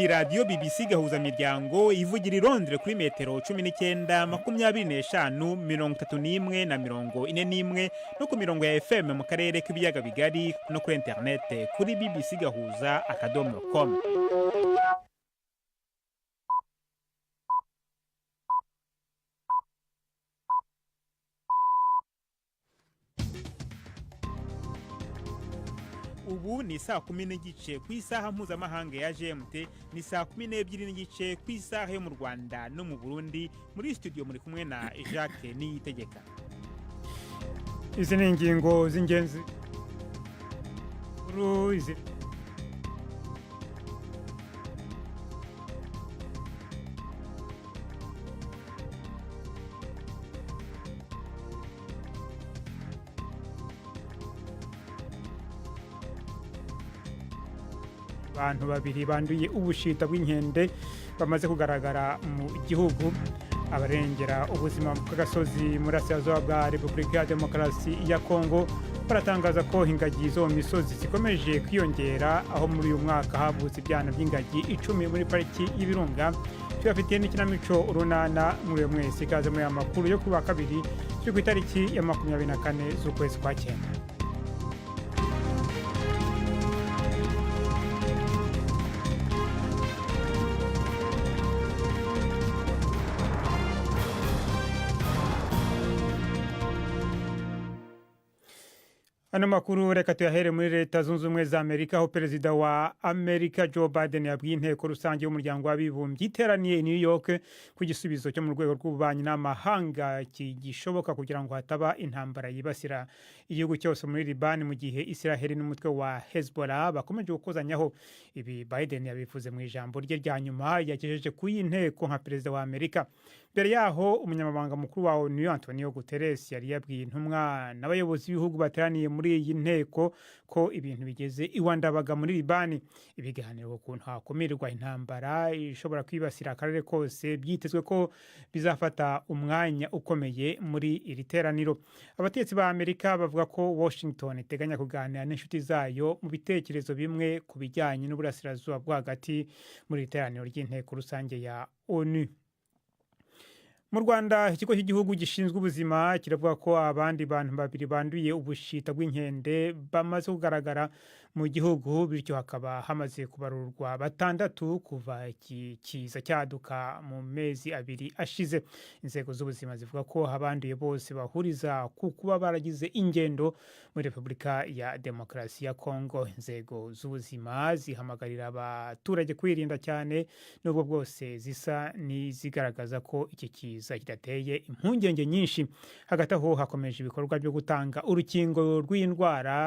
Ni radiyo BBC Gahuzamiryango, ivugira i Londres kuri metero 19, 25, 31 na 41, no ku mirongo ya FM mu karere k'Ibiyaga Bigari, no kuri interinete kuri bbcgahuza.com. Ubu ni saa 10:30 ku isaha mpuzamahanga ya GMT, ni saa 12:30 ku isaha yo mu Rwanda no mu Burundi. Muri studio muri kumwe na Jacques Niyitegeka. Izi ni ingingo z'ingenzi izi. Abantu babiri banduye ubushita bw'inkende bamaze kugaragara mu gihugu. Abarengera ubuzima bw'agasozi muri Burasirazuba bwa Repubulika ya Demokarasi ya Kongo baratangaza ko ingagi zo mu misozi zikomeje kwiyongera, aho muri uyu mwaka havutse ibyana by'ingagi 10 muri Pariki y'Ibirunga. Tubafitiye n'ikinamico Urunana. Muri mwese ikaze muri aya makuru yo kuri wa kabiri, turi ku itariki ya 24 z'ukwezi kwa cyenda. Ano makuru reka tuyahere muri Leta Zunze Ubumwe za Amerika, aho Perezida wa Amerika Joe Biden yabwiye Inteko Rusange y'Umuryango w'Abibumbye iteraniye i New York ku gisubizo cyo mu rwego rw'ububanyi n'amahanga gishoboka kugira ngo hataba intambara yibasira igihugu cyose muri Libani, mu gihe Israel n'umutwe wa Hezbollah bakomeje gukozanyaho. Ibi Biden yabivuze mu ijambo rye rya nyuma yagejeje ku nteko nka Perezida wa Amerika. Mbere yaho, Umunyamabanga Mukuru wa ONU Antonio Guterres yari yabwiye intumwa n'abayobozi b'ibihugu bateraniye muri iyi nteko ko ibintu bigeze iwandabaga muri Libani. Ibiganiro ku kuntu hakumirwa intambara ishobora kwibasira akarere kose byitezwe ko bizafata umwanya ukomeye muri iri teraniro. Abatetsi ba Amerika bavuga ko Washington iteganya kuganira n'inshuti zayo mu bitekerezo bimwe ku bijyanye n'Uburasirazuba bwo Hagati muri iri teraniro ry'Inteko Rusange ya ONU. Mu Rwanda, Ikigo cy'Igihugu gishinzwe Ubuzima kiravuga ko abandi bantu babiri banduye ubushita bw'inkende bamaze kugaragara mu gihugu, bityo hakaba hamaze kubarurwa batandatu kuva iki kiza cyaduka mu mezi 2 ashize. Inzego z'ubuzima zivuga ko abanduye bose bahuriza ku kuba baragize ingendo muri Repubulika ya Demokarasi ya Kongo. Inzego z'ubuzima zihamagarira abaturage kwirinda cyane, nubwo bwose zisa n'izigaragaza ko iki kiza kidateye impungenge nyinshi. Hagati aho, hakomeje ibikorwa byo gutanga urukingo rw'indwara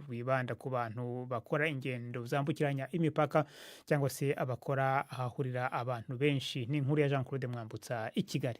rwibanda ku bantu bakora ingendo zambukiranya imipaka cyangwa se abakora ahahurira abantu benshi. Ni inkuru ya Jean Claude Mwambutsa i Kigali.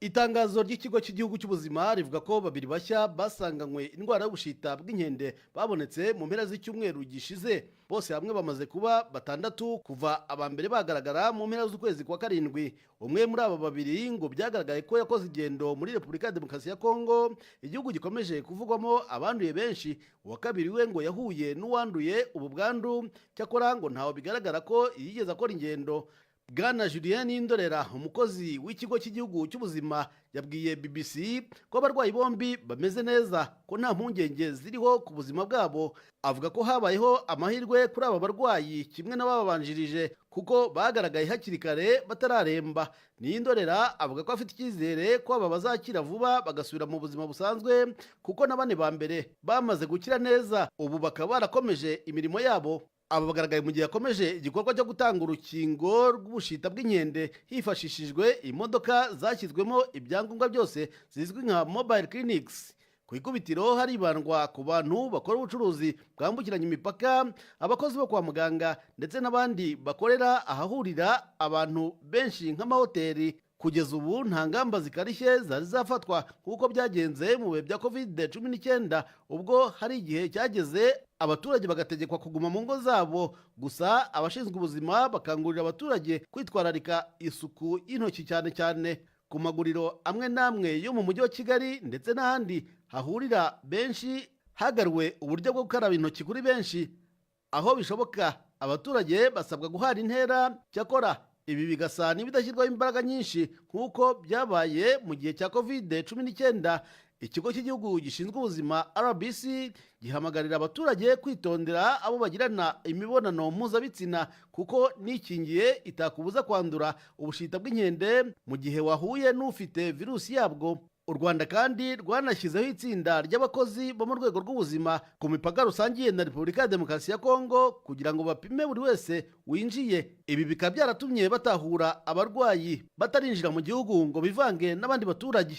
Itangazo ry'Ikigo cy'Igihugu cy'Ubuzima rivuga ko babiri bashya basanganywe indwara y'ubushita bw'inkende babonetse mu mpera z'icyumweru gishize. Bose hamwe bamaze kuba batandatu kuva aba mbere bagaragara mu mpera z'ukwezi kwa karindwi. Umwe muri aba babiri ngo byagaragaye ko yakoze ingendo muri Repubulika ya Demokarasi ya Kongo, igihugu gikomeje kuvugwamo abanduye benshi. Uwa kabiri we ngo yahuye n'uwanduye ubu bwandu, cyakora ngo ntawe bigaragara ko yigeze akora ingendo. Bwana Julien Nindorera, umukozi w'Ikigo cy'Igihugu cy'Ubuzima, yabwiye BBC ko abarwayi bombi bameze neza, ko nta mpungenge ziriho ku buzima bwabo. Avuga ko habayeho amahirwe kuri aba barwayi kimwe n'abababanjirije, kuko bagaragaye hakiri kare batararemba. Nindorera avuga ko afite icyizere ko aba bazakira vuba bagasubira mu buzima busanzwe, kuko na bane ba mbere bamaze gukira neza, ubu bakaba barakomeje imirimo yabo. Aba bagaragaye mu gihe yakomeje igikorwa cyo gutanga urukingo rw'ubushita bw'inkende hifashishijwe imodoka zashyizwemo ibyangombwa byose zizwi nka mobile clinics. Ku ikubitiro haribandwa ku bantu bakora ubucuruzi bwambukiranya imipaka, abakozi bo kwa muganga ndetse n'abandi bakorera ahahurira abantu benshi nk'amahoteli. Kugeza ubu nta ngamba zikarishye zari zafatwa nk'uko byagenze mu bihe bya COVID-19, ubwo hari igihe cyageze abaturage bagategekwa kuguma mu ngo zabo. Gusa abashinzwe ubuzima bakangurira abaturage kwitwararika isuku y'intoki, cyane cyane ku maguriro amwe n'amwe yo mu Mujyi wa Kigali ndetse n'ahandi hahurira benshi. Hagaruwe uburyo bwo gukaraba intoki kuri benshi, aho bishoboka. Abaturage basabwa guhana intera, cyakora ibi bigasa n'ibidashyirwaho imbaraga nyinshi nk'uko byabaye mu gihe cya COVID-19. Ikigo cy'igihugu gishinzwe ubuzima RBC gihamagarira abaturage kwitondera abo bagirana imibonano mpuzabitsina, kuko nikingiye itakubuza kwandura ubushita bw'inkende mu gihe wahuye n'ufite virusi yabwo. U Rwanda kandi rwanashyizeho itsinda ry'abakozi bo mu rwego rw'ubuzima ku mipaka rusangiye na Repubulika ya Demokarasi ya Kongo kugira ngo bapime buri wese winjiye. Ibi bikaba byaratumye batahura abarwayi batarinjira mu gihugu ngo bivange n'abandi baturage.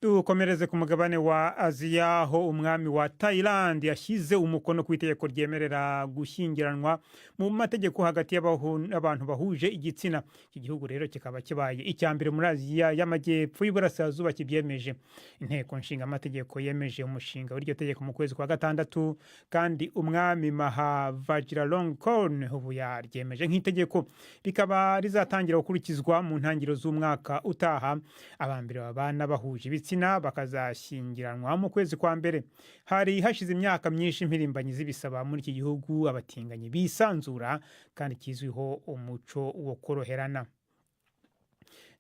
Dukomereze ku mugabane wa Aziya, aho umwami wa Thailand yashyize umukono ku itegeko ryemerera gushyingiranwa mu mategeko hagati y'abantu bahuje igitsina. Iki gihugu rero kikaba kibaye icya mbere muri Aziya y'Amajyepfo y'Iburasirazuba kibyemeje. Inteko Nshingamategeko yemeje umushinga w'iryo tegeko mu kwezi kwa gatandatu, kandi umwami Maha Vajiralongkorn ubu yaryemeje nk'itegeko, rikaba rizatangira gukurikizwa mu ntangiriro z'umwaka utaha. Abambere babana bahuje ibitsina bakazashyingiranwa mu kwezi kwa mbere. Hari hashize imyaka myinshi impirimbanyi zibisaba. Muri iki gihugu abatinganyi bisanzura kandi kizwiho umuco wo koroherana.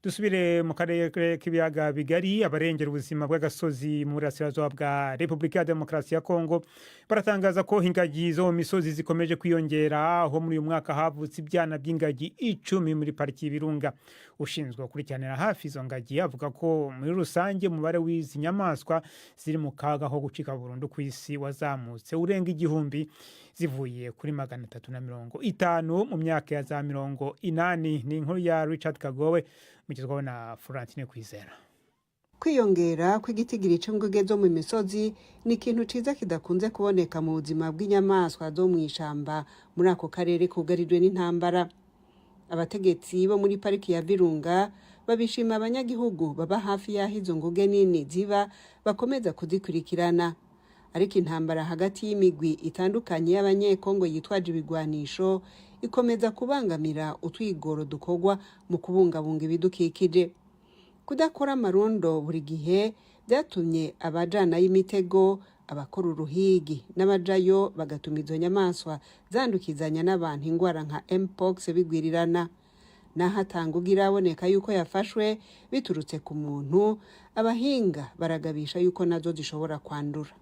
Dusubire mu karere k'ibiyaga bigari. Abarengera ubuzima bw'agasozi mu burasirazuba bwa Repubulika ya Demokarasi ya Kongo baratangaza ko ingagi zo mu misozi zikomeje kwiyongera, aho muri uyu mwaka havutse ibyana by'ingagi 10 muri Pariki y'Ibirunga. Ushinzwe gukurikiranira hafi izo ngagi avuga ko muri rusange umubare w'izi nyamaswa ziri mu kaga ko gucika burundu ku isi wazamutse urenga 1000, zivuye kuri 350 mu myaka ya za 80. Ni inkuru ya Richard Kagowe, mugezwaho na Florentine Kwizera. Kwiyongera kw'igitigiri c'inguge zo mu misozi ni ikintu ciza kidakunze kuboneka mu buzima bw'inyamaswa zo mu ishamba muri ako karere kugarijwe n'intambara. Abategetsi bo muri Pariki ya Virunga babishima. Abanyagihugu baba hafi y'aho izo nguge nini ziba bakomeza kuzikurikirana, ariko intambara hagati y'imigwi itandukanye y'Abanyekongo yitwaje ibigwanisho ikomeza kubangamira utwigoro dukorwa mu kubungabunga ibidukikije. Kudakora amarondo buri gihe byatumye abajana y'imitego, abakora uruhigi n'abajayo bagatuma izo nyamaswa zandukizanya n'abantu ingwara nka mpox bigwirirana. Naho atanguga iraboneka yuko yafashwe biturutse ku muntu, abahinga baragabisha yuko nazo zishobora kwandura.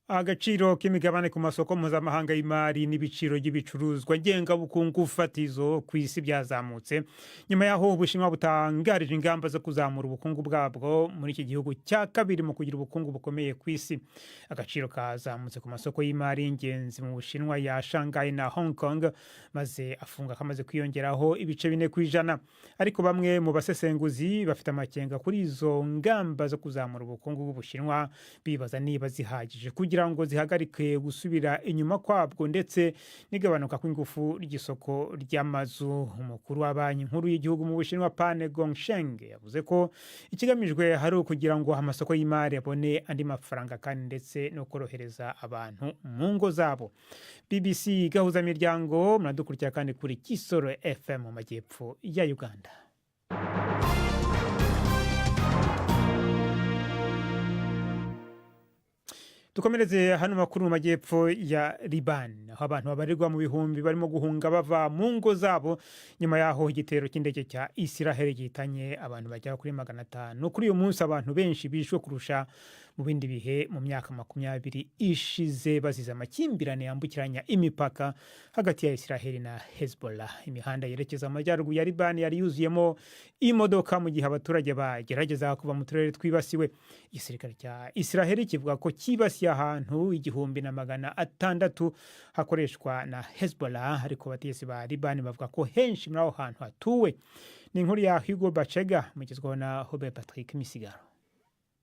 Agaciro k'imigabane ku masoko mpuzamahanga y'imari n'ibiciro by'ibicuruzwa ngengabukungu fatizo ku isi byazamutse nyuma y'aho Ubushinwa butangarije ingamba zo kuzamura ubukungu bwabwo muri iki gihugu cya kabiri mu kugira ubukungu bukomeye ku isi. Agaciro kazamutse ku masoko y'imari y'ingenzi mu Bushinwa ya Shanghai na Hong Kong, maze afunga kamaze kwiyongeraho ibice 4%. Ariko bamwe mu basesenguzi bafite amakenga kuri izo ngamba zo kuzamura ubukungu bw'Ubushinwa, bibaza niba zihagije kugira ngo zihagarike gusubira inyuma kwabwo ndetse n'igabanuka kw'ingufu ry'isoko ry'amazu. Umukuru wa Banki Nkuru y'Igihugu mu Bushinwa, Pan Gongsheng, yavuze ko ikigamijwe hari ukugira ngo amasoko y'imari abone andi mafaranga kandi ndetse no korohereza abantu mu ngo zabo. BBC Gahuzamiryango, muradukurikira kandi kuri Kisoro FM mu majyepfo ya Uganda. Dukomereze hano makuru mu majyepfo ya Liban, aho abantu babarirwa mu bihumbi barimo guhunga bava mu ngo zabo nyuma y'aho igitero cy'indege cya Isiraheli gihitanye abantu bagera kuri 500. Kuri uyu munsi abantu benshi bishwe kurusha mu bindi bihe mu myaka 20 ishize, bazize amakimbirane yambukiranya imipaka hagati ya Isiraheli na Hezbollah. Imihanda yerekeza mu majyaruguru ya Liban yari yuzuyemo imodoka mu gihe abaturage bagerageza kuva mu turere twibasiwe. Igisirikare cya Isiraheli kivuga ko cyibasiye ahantu 1600 hakoreshwa na Hezbollah, ariko abategetsi ba Liban bavuga ko henshi muri aho hantu hatuwe. Ni inkuru ya Hugo Bachega, mugezwaho na Robert Patrick Misigaro.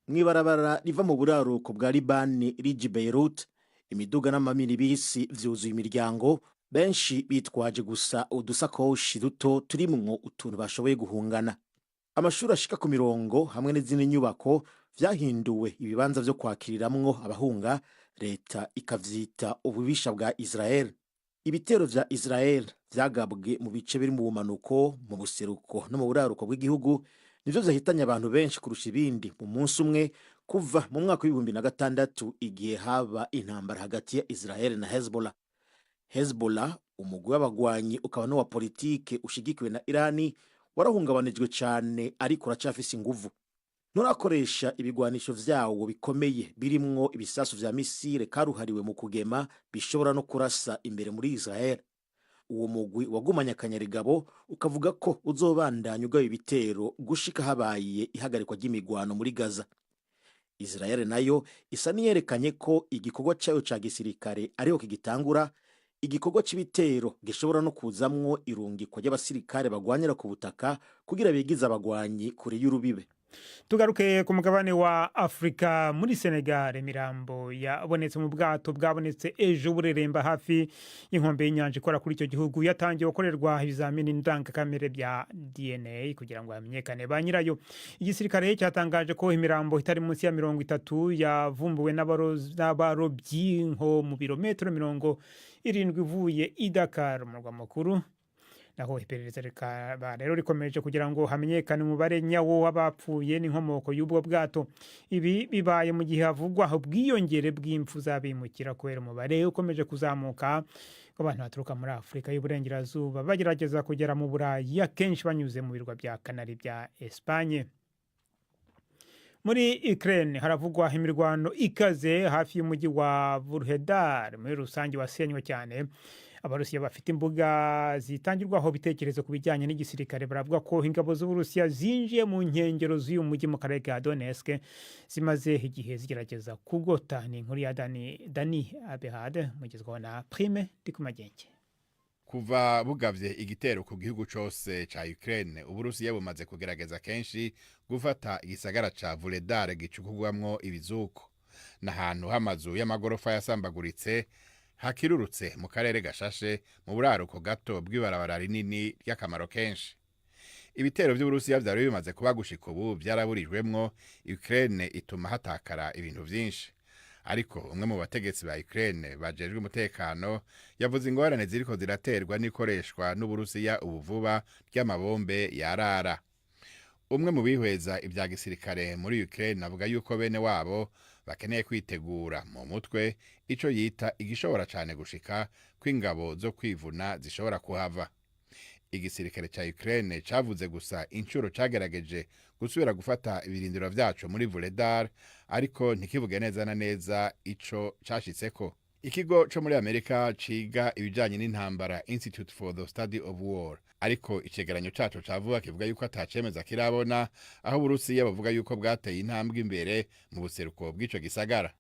Mw'ibarabara riva mu buraruko bwa Libani rija Beirut, imiduga n'amaminibisi vyuzuye imiryango. Benshi bitwaje gusa udusakoshi duto turimwo utuntu bashoboye guhungana. Amashuri ashika ku mirongo hamwe n'izindi nyubako vyahinduwe ibibanza vyo kwakiriramwo abahunga, leta ikavyita ububisha bwa Israel. Ibitero vya Israel vyagabwe mu bice biri mu bumanuko, mu buseruko no mu buraruko bw'igihugu nivyo vyahitanye abantu benshi kurusha ibindi mu munsi umwe kuva mu mwaka w'2006, igihe haba intambara hagati ya Israel na Hezbollah. Hezbollah, Umugwi w'abagwanyi ukaba n'uwa politike ushigikiwe na Irani warahungabanijwe cane, ariko uracafise inguvu. Nturakoresha ibigwanisho vyawo bikomeye birimwo ibisasu vya misile karuhariwe mu kugema, bishobora no kurasa imbere muri Israel. Uwo mugwi wagumanye akanyarigabo, ukavuga ko uzobandanya ugaba ibitero gushika habaye ihagarikwa ry'imigwano muri Gaza. Israel nayo isa niyerekanye ko igikorwa cayo ca gisirikare ariho kigitangura, igikorwa c'ibitero gishobora no kuzamwo irungikwa ry'abasirikare bagwanyira ku butaka kugira bigize abagwanyi kure y'urubibe. Tugaruke ku mugabane wa Afurika. Muri Senegal, imirambo yabonetse mu bwato bwabonetse ejo bureremba hafi y'inkombe y'inyanja ikora kuri icyo gihugu yatangiye gukorerwa ibizamini ndangakamere bya DNA kugira ngo hamenyekane ba nyirayo. Igisirikare cyatangaje ko imirambo itari munsi ya 30 yavumbuwe n'abarobyi nko mu birometero 70 uvuye i Dakar, umurwa mukuru. Naho iperereza rikaba rero rikomeje kugira ngo hamenyekane umubare nyawo w'abapfuye n'inkomoko y'ubwo bwato. Ibi bibaye mu gihe havugwa ubwiyongere bw'impfu z'abimukira kubera umubare ukomeje kuzamuka w'abantu baturuka muri Afurika y'Uburengerazuba bagerageza kugera mu Burayi, akenshi banyuze mu birwa bya Kanari bya Espanye. Muri Ukraine haravugwa imirwano ikaze hafi y'umujyi wa Vuhledar, muri rusange wasenywe cyane. Abarusiya bafite imbuga zitangirwaho ibitekerezo ku bijyanye n'igisirikare baravuga ko ingabo z'Uburusiya zinjiye mu nkengero z'uyu mujyi mu karere ka Donetsk zimaze igihe zigerageza kugota. Ni inkuru ya Dani Abehad, mugezwaho na Prime Ndikumagenge. Kuva bugavye igitero ku gihugu cose ca Ukraine, Uburusiya bumaze kugerageza kenshi gufata igisagara ca Vuhledar gicukurwamwo ibizuko. N'ahantu h'amazu y'amagorofa yasambaguritse hakirurutse mu karere gashashe mu buraruko gato bw'ibarabara rinini ry'akamaro kenshi. Ibitero vy'Uburusiya vyari bimaze kuba gushika ubu vyaraburijwemwo, Ukraine ituma hatakara ibintu vyinshi. Ariko umwe mu bategetsi ba Ukraine bajejwe umutekano yavuze ingorane ziriko ziraterwa n'ikoreshwa n'Uburusiya ubu vuba ry'amabombe yarara. Umwe mu bihweza ibya gisirikare muri Ukraine avuga yuko bene wabo bakeneye kwitegura mu mutwe ico yita igishobora cane gushika kw'ingabo zo kwivuna zishobora kuhava. Igisirikare ca Ukraine cavuze gusa incuro cagerageje gusubira gufata ibirindiro vyaco muri Vuhledar, ariko ntikivuge neza na neza ico cashitseko. Ikigo co muri Amerika ciga ibijanye n'intambara, Institute for the Study of War, ariko icegeranyo caco cavuga kivuga yuko atacemeza kirabona aho Uburusiya buvuga yuko bwateye intambwe imbere mu buseruko bw'ico gisagara.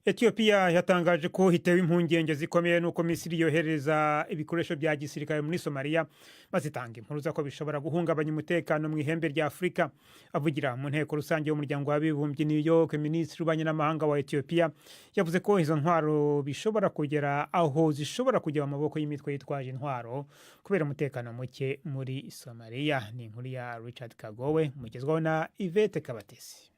Ethiopia yatangaje ko itewe impungenge zikomeye nuko Misiri yohereza ibikoresho bya gisirikare muri Somalia, bazitanga impuruza ko bishobora guhungabanya umutekano mu ihembe rya Afurika. Avugira mu nteko rusange y'Umuryango w'Abibumbye New York, Minisitiri w'Ububanyi n'Amahanga wa Ethiopia yavuze ko izo ntwaro bishobora kugera aho zishobora kujya mu maboko y'imitwe yitwaje intwaro kubera umutekano muke muri Somalia. Ni inkuru ya Richard Kagowe, mugezwaho na Yvette Kabatesi.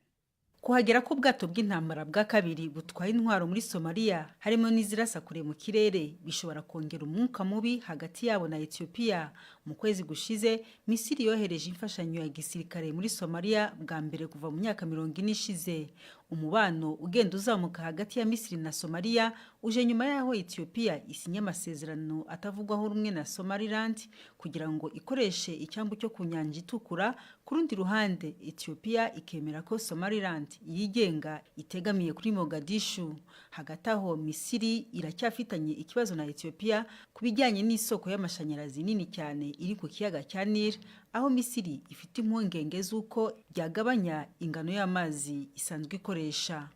Kuhagera k'ubwato bw'intambara bwa kabiri butwaye intwaro muri Somaliya, harimo n'izirasa kure mu kirere, bishobora kongera umwuka mubi hagati yabo na Ethiopia. Mu kwezi gushize, Misiri yohereje imfashanyo ya gisirikare muri Somaliya bwa mbere kuva mu myaka 40 ishize. Umubano ugenda uzamuka hagati ya Misiri na Somaliya uje nyuma y'aho Ethiopia isinye amasezerano atavugwaho rumwe na Somaliland kugira ngo ikoreshe icyambu cyo ku Nyanja Itukura. Ku rundi ruhande, Ethiopia ikemera ko Somaliland yigenga itegamiye kuri Mogadishu. Hagati aho, Misiri iracyafitanye ikibazo na Ethiopia ku bijyanye n'isoko y'amashanyarazi nini cyane iri ku kiyaga cya Nile, aho Misiri ifite impungenge z'uko byagabanya ingano y'amazi isanzwe ikoresha.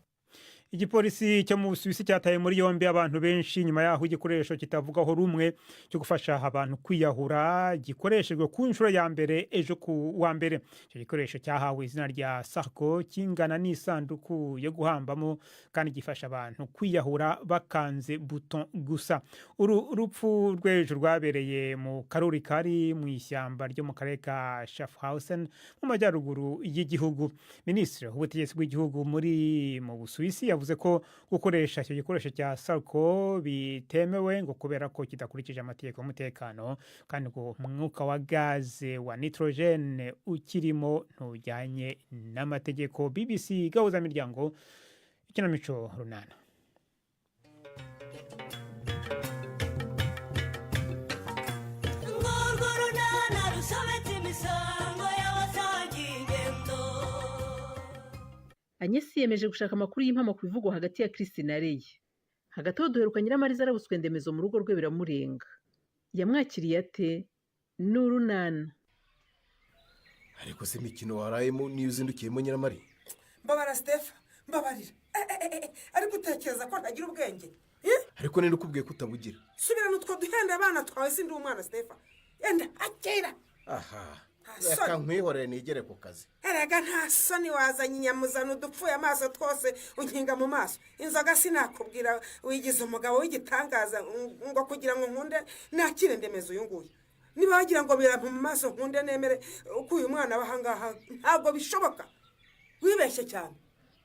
Igipolisi cyo mu Busuwisi cyataye muri yombi abantu benshi nyuma y'aho igikoresho kitavugaho rumwe cyo gufasha abantu kwiyahura gikoreshejwe ku nshuro ya mbere ejo ku wa mbere. Icyo gikoresho cyahawe izina rya Sarco, kingana n'isanduku yo guhambamo kandi gifasha abantu kwiyahura bakanze buto gusa. Uru rupfu rw'ejo rwabereye mu karuri kari mu ishyamba ryo mu karere ka Schaffhausen mu majyaruguru y'igihugu. Minisitiri w'ubutegetsi bw'igihugu mu Busuwisi yavuze ko gukoresha icyo gikoresho cya Sarco bitemewe, ngo kubera ko kidakurikije amategeko y'umutekano, kandi ngo umwuka wa gaze wa nitrogene ukirimo ntujyanye n'amategeko. BBC Gahuza Miryango, Ikinamico Runana. Agnès yiyemeje gushaka amakuru y'impamo ku bivugwa hagati ya Chris na Leya. Hagati aho duheruka Nyiramariza arabutswe Ndemezo mu rugo rwe biramurenga. Yamwakiriye ate? Ni urunana. Ariko se imikino warayemo niyo uzindukiyemo, Nyiramari? Mbabara Sitefa, mbabarira. Ariko utekereza ko ntagira ubwenge? Ariko ninde ukubwiye ko utabugira? Subirana utwo duhenda abana twawe, sindi umwana Sitefa. Enda akira. Aha. Nta soni. Reka nkwihorere nigere ku kazi. Erega nta soni, wazanye inyamuzano udupfuye amaso twose unkinga mu maso inzoga, sinakubwira. Wigize umugabo w'igitangaza ngo kugira ngo nkunde nakire Ndemezo uyu nguyu. Niba wagira ngo birampa mu maso nkunde nemere uko uyu mwana aba ahangaha, ntabwo bishoboka, wibeshye cyane.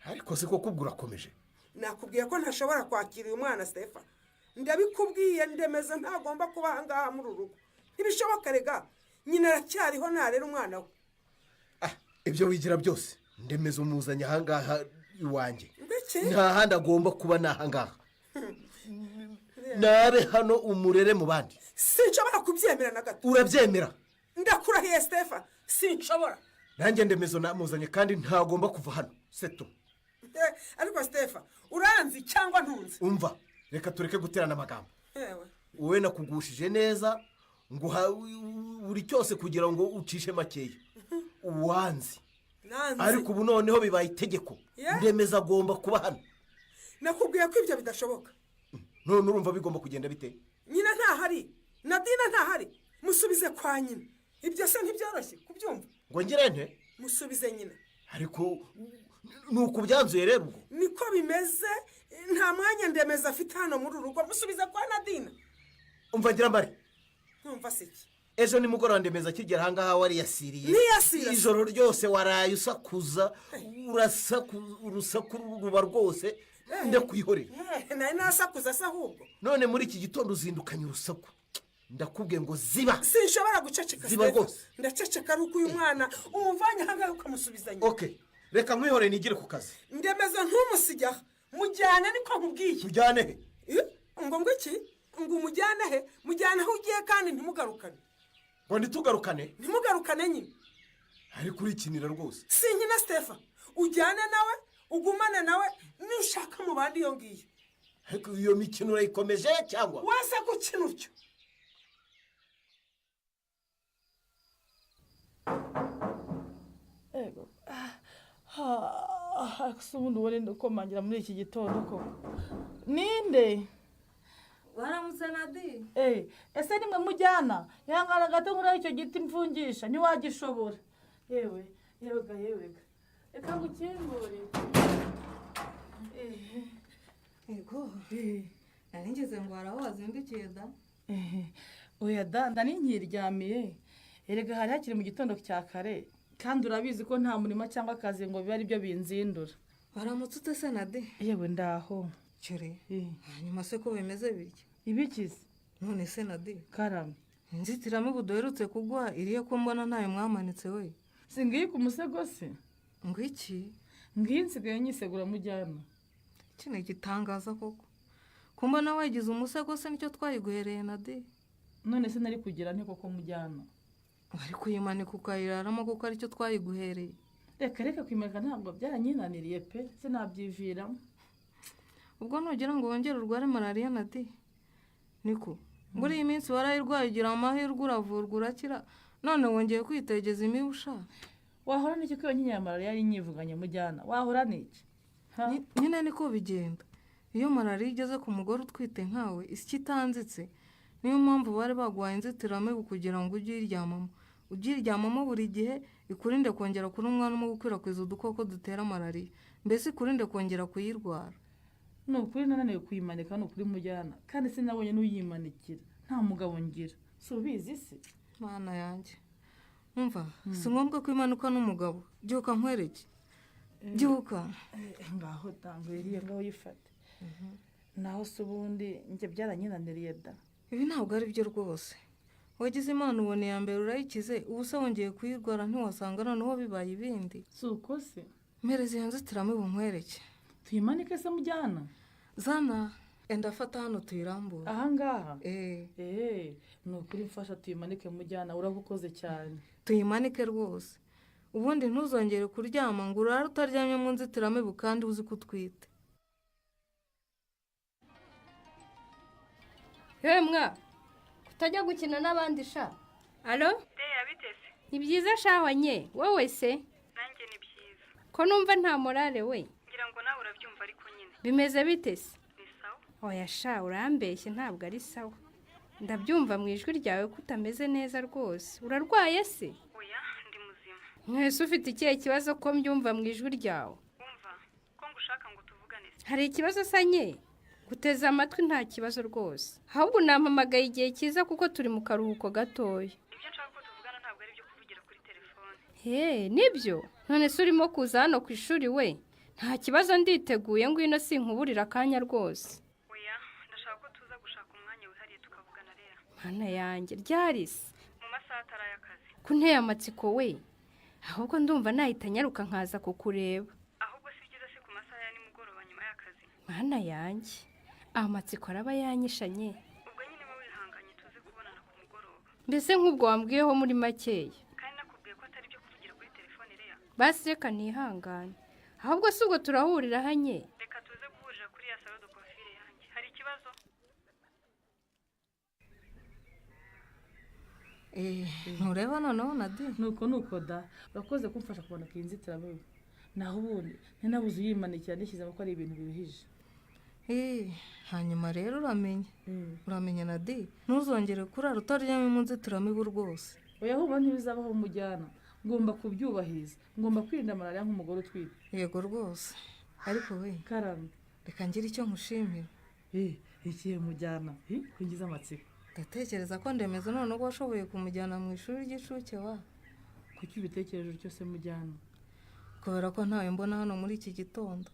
Ariko se koko ubwo urakomeje? Nakubwiye ko ntashobora kwakira uyu mwana Sitefa, ndabikubwiye. Ndemezo ntagomba kuba ahangaha muri uru rugo, ntibishoboka. Rega nyina aracyariho, ntarera umwana we. Ibyo wigira byose, Ndemezo umuzanye ahangaha iwanjye. Ndetse Nta handi agomba kuba, ni ahangaha. Nabe hano umurere mu bandi. Sinshobora kubyemera na gato. Urabyemera. Ndakurahiye Sitefa, sinshobora. Nanjye Ndemezo namuzanye kandi ntagomba kuva hano, seto. Ariko Sitefa, uranzi cyangwa ntunzi? Umva, reka tureke guterana amagambo. Yewe. Wowe nakugushije neza, nguha buri cyose kugira ngo ucishe makeya, uwanzi. Nanzi. Ariko ubu noneho bibaye itegeko. Ndemeza agomba kuba hano. Nakubwiye ko ibyo bidashoboka. None urumva bigomba kugenda bite? Nyina ntahari, Nadine ntahari. Musubize kwa nyina. Ibyo se ntibyoroshye kubyumva? Ngo ngire nte? Musubize nyina. Ariko ni uku byanzuye rero ubwo? Niko bimeze, nta mwanya Ndemeza afite hano muri uru rugo. Musubize kwa Nadine. Umva Nyiramari. Ntumva se iki? Ejo nimugoroba Ndemeza akigera ahangaha wariyasiriye. Niyasira se? Ijoro ryose waraye usakuza, urasaku, urusaku ruba rwose, ndakwihorera. Nari nasakuza se ahubwo? None muri iki gitondo uzindukanye urusaku. Ndakubwiye ngo ziba. Sinshobora guceceka. Ziba Stephen. rwose. Ndaceceka ari uko uyu mwana umuvanye ahangaha ukamusubiza nyina. Ok, reka nkwihorere nigire ku kazi. Ndemeza ntumusige aha, mujyane, niko nkubwiye. Tujyane he? Ngo iki? Ngo umujyane he? Mujyane aho ugiye kandi ntimugarukane. Ngo ntitugarukane? Ntimugarukane nyine. Ariko urikinira rwose. Sinkina Stefa. Ujyane nawe, ugumane nawe, nushaka mu bandi iyo ngiyo. Ariko iyo mikino urayikomeje cyangwa? Wese gukina utyo. Ego. Ah, se ubundi ubone ukomangira muri iki gitondo koko ninde? Waramutse, Nadi. Eh, ese nimwe mujyana? Ihangana gato nkuraho icyo giti mfungisha, ntiwagishobora. Yewe yewe ga, yewe ga, reka ngukingure. Ego, nari ngeze ngo hari aho wazindukiye da. Oya da, ndani nkiryamiye. Erega hari hakiri mu gitondo cya kare, kandi urabizi ko nta murimo cyangwa akazi ngo bibe ari byo binzindura. Waramutse ute se, Nadi? Yewe, ndaho. Cyore, hanyuma se ko bimeze bityo? Ibikize? None se Nadi? Karame. Inzitiramibu duherutse kuguha iriye, ko mbona ntayo mwamanitse we? Si ngiyi ku musego se? Ngo iki? Ngiyi nsigaye nyisegura, mujyana. Iki ni igitangaza koko, ko mbona wayigize umusego se nicyo twayiguhereye, Nadi? None se nari kugira nte koko, mujyana? Wari kuyimanika ukayiraramo kuko aricyo twayiguhereye. Reka reka, kwimanika ntabwo byaranyinaniriye pe, sinabyiviramo. Ubwo nugira ngo wongere urware malariya, Nadi? Niko muri iyi minsi warayirwaye, ugira amahirwe uravurwa urakira, none wongeye kwitegeza imibu ushaka. Wahora n'iki ko iyo nyinya ya malariya yari inyivuganye, mujyana? Wahora n'iki? Nyine niko bigenda iyo malariya igeze ku mugore utwite nkawe, isya itanzitse. Niyo mpamvu bari baguhaye inzitiramibu kugira ngo ujye uyiryamamo, ujye uyiryamamo buri gihe, ikurinde kongera kurumwa n'umubu ukwirakwiza udukoko dutera malariya, mbese ikurinde kongera kuyirwara. Ni ukuri nananiwe kuyimanika, ni ukuri mujyana, kandi sinabonye n'uyimanikira, nta mugabo ngira, si ubizi se? Mana yanjye, umva, si ngombwa ko imanuka n'umugabo. Byuka nkwereke, byuka. Ngaho tangwiriye, ngaho yifate. Naho se ubundi njye byaranyinaniriye da. Ibi ntabwo ari byo rwose. Wagize Imana ubona iya mbere urayikize, ubu se wongeye kuyirwara, ntiwasanga noneho bibaye ibindi? Si uko se? Mpereza iyo nzitiramibu nkwereke. Tuyimanike se, mujyana? Zana, enda fata hano tuyirambure. Ahangaha? Eh. Ni ukuri mfasha tuyimanike, mujyana, urabukoze cyane. Tuyimanike rwose. Ubundi ntuzongere kuryama ngo urare utaryamye mu nzitiramibu kandi uzi ko utwite. Yewe mwa, kutajya gukina n'abandi sha. Alo? Ni byiza shahwanye, wowe se? Nanjye ni byiza. Ko numva nta morale we. Ngira ngo nawe urabyumva ariko nyine. Bimeze bite se? Ni sawa. Oya sha, urambeshye ntabwo ari sawa. Ndabyumva mu ijwi ryawe ko utameze neza rwose. Urarwaye se? Oya, ndi muzima. Mwese ufite ikihe kibazo ko mbyumva mu ijwi ryawe? Umva, ko ngushaka ngo tuvugane se. Hari ikibazo sanye? Guteze amatwi nta kibazo rwose. Ahubwo nampamagaye igihe cyiza kuko turi mu karuhuko gatoya. Ibyo nshaka ko tuvugana ntabwo ari ibyo kuvugira kuri telefone. He, nibyo? None se urimo kuza hano ku ishuri we? Nta kibazo nditeguye, ngwino sinkuburira akanya rwose. Oya, ndashaka ko tuza gushaka umwanya wihariye tukavugana rero. Mana yanjye, ryarisi. Mu masaha atari ay'akazi. Kunteye amatsiko we. Ahubwo ndumva nahita nyaruka nkaza kukureba. Ahubwo si byiza si ku masaha ya nimugoroba nyuma y'akazi. Mana yanjye, amatsiko araba yanyishanye. Ubwo nyine wowe wihanganye tuze kubonana ku mugoroba. Mbese nk'ubwo wambwiyeho muri makeya. Kandi nakubwiye ko atari ibyo kuvugira kuri telefone Leya. Basi reka nihangane. Ahubwo si ubwo turahurira hanye. Reka tuze guhurira kuri ya salo de coiffure yanjye. Hari ikibazo? Ntureba noneho Nadi? Nuko da, urakoze kumfasha kumanika iyi nzitiramibu. Naho ubundi ninabuze uyimanikira nishyizemo ko ari ibintu biruhije. Hanyuma rero uramenye. Uramenye Nadi, ntuzongere kurara utaryamye mu nzitiramibu rwose. Oya humva ntibizabaho mujyana. Ngomba kubyubahiriza. Ngomba kwirinda malariya nk'umugore utwite. Yego rwose. Ariko we, karame, reka ngire icyo nkushimira. Ikihe mujyana? Kungiza amatsiko. Ndatekereza ko Ndemeza noneho washoboye kumujyana mu ishuri ry'incuke wa. Kuki ubitekereje utyo se mujyana? Kubera ko ntawe mbona hano muri iki gitondo.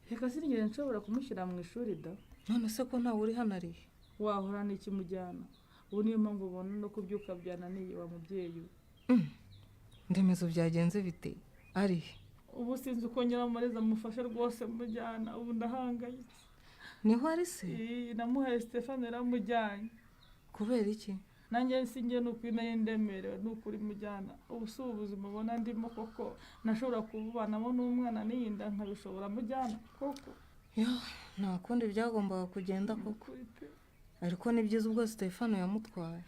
Reka sinigeze nshobora kumushyira mu ishuri da. None se ko ntawe uri hano ari? Wahora n'iki mujyana? Ubu niyo mpamvu ubona no kubyuka byananiye wa mubyeyi we. Ndemezo byagenze bite? Ari ubu sinzi uko Nyiramariza mufashe rwose mujyana, ubu ndahangayitse. Niho ari se? Namuhaye Stefano yaramujyanye. Kubera iki? Nanjye sinjye nukuri nari ndemerewe nukuri mujyana. Ubu si ubuzima ubona ndimo koko nashobora kububanamo n'umwana n'iyinda nkabishobora mujyana koko. Yo, nta kundi byagombaga kugenda koko. Ariko ni byiza ubwo Stefano yamutwaye.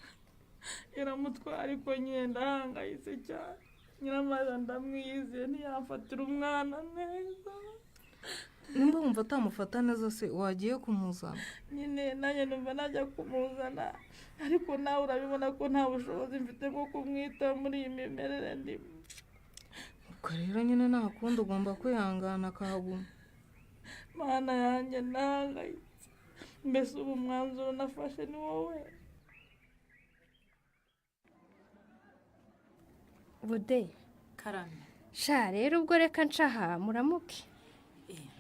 Yaramutwaye ariko nyine ndahangayitse cyane. Nyiramariza ndamwizeye ntiyamfatira umwana neza. Nimba wumva atamufata neza se wagiye kumuzana? Nyine nanjye numva najya kumuzana, ariko nawe urabibona ko nta bushobozi mfite bwo kumwitaho muri iyi mimerere ndimo. Ubwo rero nyine nta kundi ugomba kwihangana akahaguma. Mana yanjye ndahangayitse. Mbese ubu umwanzuro nafashe ni wowe. Bude. Karame. Sha rero ubwo reka ncaha muramuke.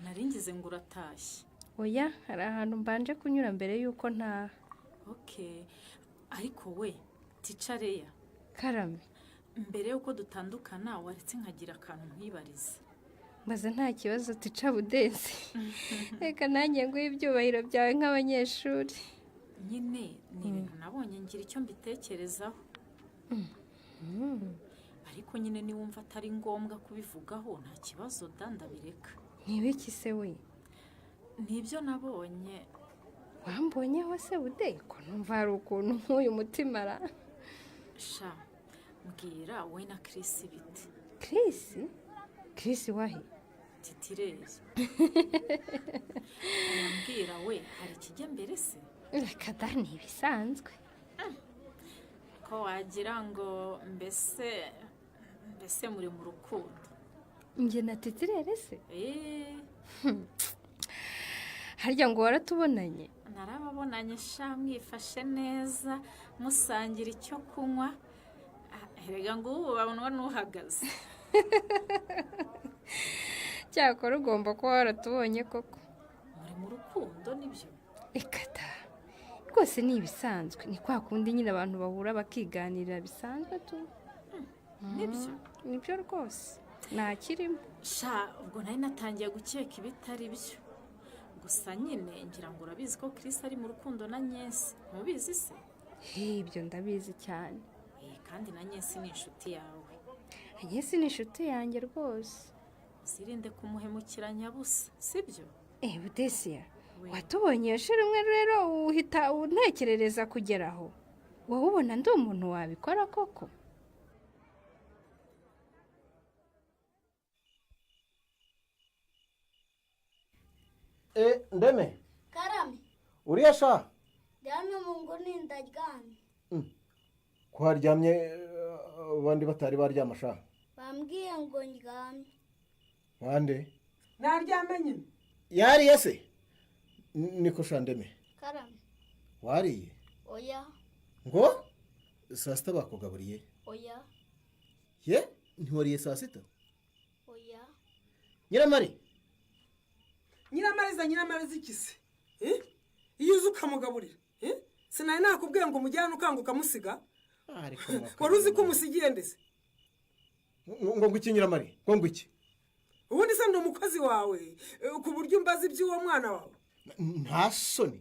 Naringize ngo uratashye. Oya, hari ahantu mbanje kunyura mbere yuko ntaha. Okay. Ariko we, Teacher Leya. Karame. Mbere yuko dutandukana waretse nkagira akantu nkwibariza. Mbaza nta kibazo Teacher Budensi. Reka nanjye nguhe ibyubahiro byawe nk'abanyeshuri. Nyine ni ibintu nabonye ngira icyo mbitekerezaho. Ariko nyine niwumva atari ngombwa kubivugaho nta kibazo da ndabireka. Nibiki se we? Nibyo nabonye. Wambonyeho se Bude? Ko numva hari ukuntu nk'uyu mutima ra. Sha, mbwira wowe na Chris bite? Chris? Chris wahe? Titireye. Mbwira we, hari ikijya mbere se? Reka da ni ibisanzwe. Ko wagira ngo mbese muri mu rukundo. Njye na Titirere se? Harya ngo waratubonanye? Narababonanye sha, mwifashe neza musangira icyo kunywa. Erega ngo ubu babonwa n'uhagaze. Cyakora ugomba kuba waratubonye koko. Muri mu rukundo nibyo? Reka da rwose ni ibisanzwe, ni kwa kundi nyine abantu bahura bakiganirira bisanzwe tu. Nibyo? Nibyo rwose. Nta kirimo. Sha, ubwo nari natangiye gukeka ibitari byo. Gusa nyine ngira ngo urabizi ko Chris ari mu rukundo na Nyesi. Ntubizi se? Ibyo ndabizi cyane. Kandi na Nyesi ni inshuti yawe. Agnès ni inshuti yanjye rwose. Uzirinde kumuhemukira nyabusa, sibyo? Eh, Budesiya, watubonye iyo shira umwe rero uhita untekerereza kugera aho. Wowe ubona ndi umuntu wabikora koko? E, ndeme. Karame. Uriya sha? Ndi hano mu nguni ndaryamye. Ko haryamye abandi batari baryama sha? Bambwiye ngo ndyame. Bande? Naryame nyine. Yariye se? Niko sha ndeme. Karame. Wariye? Oya. Ngo? Saa sita bakugaburiye? Oya. Ye? Ntiwariye saa sita? Oya. Nyiramari? Nyiramariza, Nyiramariza iki se? Iyo uza ukamugaburira. Sinari nakubwiye ngo umujyane ukanga ukamusiga? Wari uzi ko umusigiye ndetse? Ngo ngo iki Nyiramari? Ngo ngo iki? Ubundi se ndi umukozi wawe ku buryo umbaza iby'uwo mwana wawe? Nta soni.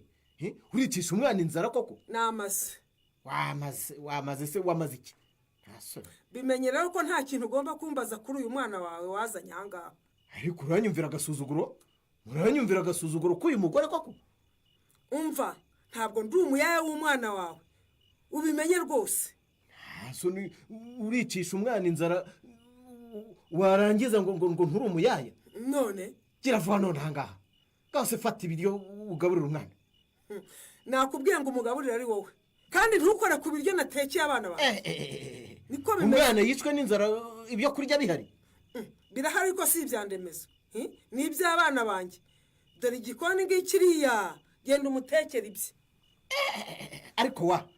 Uricisha umwana inzara koko? Ni amase. Wamaze, wamaze se wamaze iki? Nta soni. Bimenye rero ko nta kintu ugomba kumbaza kuri uyu mwana wawe wazanye aha ngaha. Ariko uranyumvira agasuzuguro? Uranyumvira agasuzuguro k'uyu mugore koko? Umva, ntabwo ndi umuyaya w'umwana wawe. Ubimenye rwose. Nta soni, uricisha umwana inzara warangiza ngo ngo ngo nturi umuyaya? None? Gira vuba none aha ngaha. Bwose fata ibiryo ugaburire umwana. Nakubwiye ngo umugaburire ari wowe. Kandi ntukore ku biryo natekeye abana bawe. Niko bimeze. Umwana yicwe n'inzara ibyo kurya bihari? Birahari ariko si ibya Ndemezo. Ni iby'abana banjye. Dore igikoni ngikiriya. Genda umutekere ibye. Ariko wa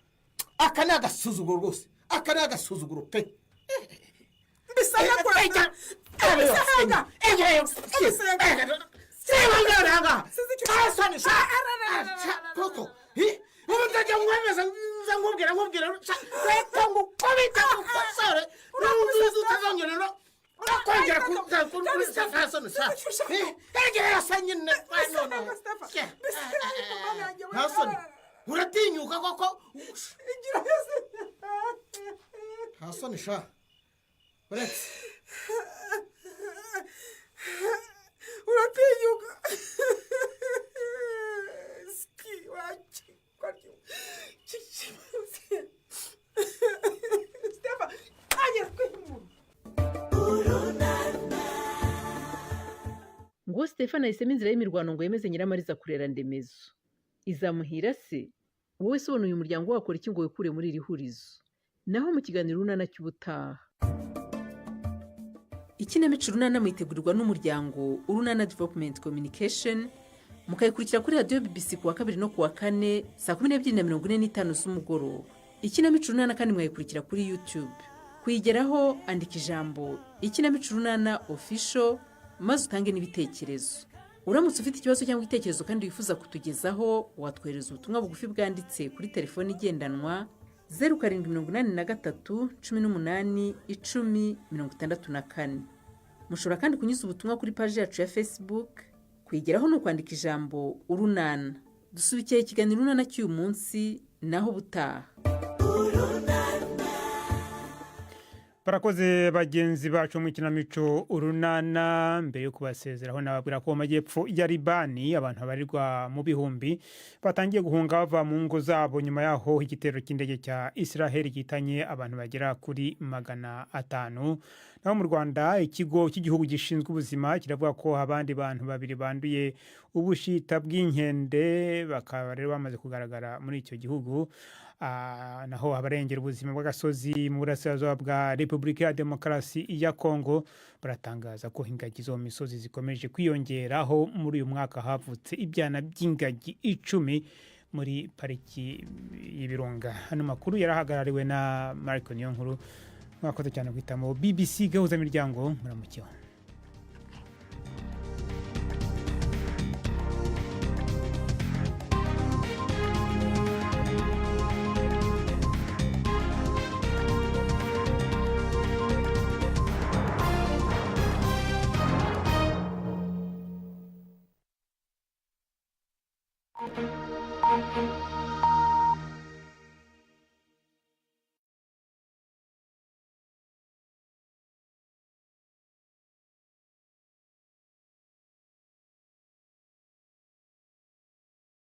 aka ni agasuzuguro rwose. Aka ni agasuzuguro pe. Mbisanga kuranga. Mbisanga. Koko. Ubu nzajya nkwemeza nza nkubwira nkubwira reka ngukubita ngukosore n'uzi utazongera no kongera kuza sha. Egera sa nyine none. Nta soni. Uratinyuka koko? Nta soni sha. Uretse. Uratinyuka. Ski wachi. Stefan, agera kwimura. Ngo Stefan ahisemo inzira y'imirwano ngo yemeze Nyiramariza kurera Ndemezo. Izamuhira se? Wowe se ubona uyu muryango wakora iki ngo wikure muri iri hurizo? Naho mu kiganiro Urunana cy'ubutaha. Ikinamico Urunana mwitegurirwa n'umuryango Urunana Development Communication, mukayikurikira kuri radiyo BBC kuwa kabiri no kuwa kane saa 12:45 z'umugoroba. Ikinamico Urunana kandi mwayikurikira kuri YouTube. Kuyigeraho andika ijambo Ikinamico Urunana Official maze utange n'ibitekerezo. Uramutse ufite ikibazo cyangwa igitekerezo kandi wifuza kutugezaho, watwohereza ubutumwa bugufi bwanditse kuri telefoni igendanwa 0783 18 10 64. Mushobora kandi kunyuza ubutumwa kuri paji yacu ya Facebook. Kuyigeraho ni ukwandika ijambo Urunana. Dusubikiye ikiganiro Urunana cy'uyu munsi, naho ubutaha. Barakoze bagenzi bacu mu ikinamico Urunana. Mbere yo kubasezeraho nababwira ko mu majyepfo ya Libani abantu babarirwa mu bihumbi batangiye guhunga bava mu ngo zabo nyuma yaho igitero cy'indege cya Israel gihitanye abantu bagera kuri 500. Naho mu Rwanda ikigo cy'igihugu gishinzwe ubuzima kiravuga ko abandi bantu babiri banduye ubushita bw'inkende, bakaba rero bamaze kugaragara muri icyo gihugu. Naho abarengera ubuzima bw'agasozi mu burasirazuba bwa Repubulika ya Demokarasi ya Kongo baratangaza ko ingagi zo mu misozi zikomeje kwiyongeraho. Muri uyu mwaka havutse ibyana by'ingagi 10 muri pariki y'Ibirunga. Hano makuru yarahagarariwe na Marco Niyonkuru. Mwakoze cyane guhitamo BBC Gahuza Miryango. Muramukeho. Thank you.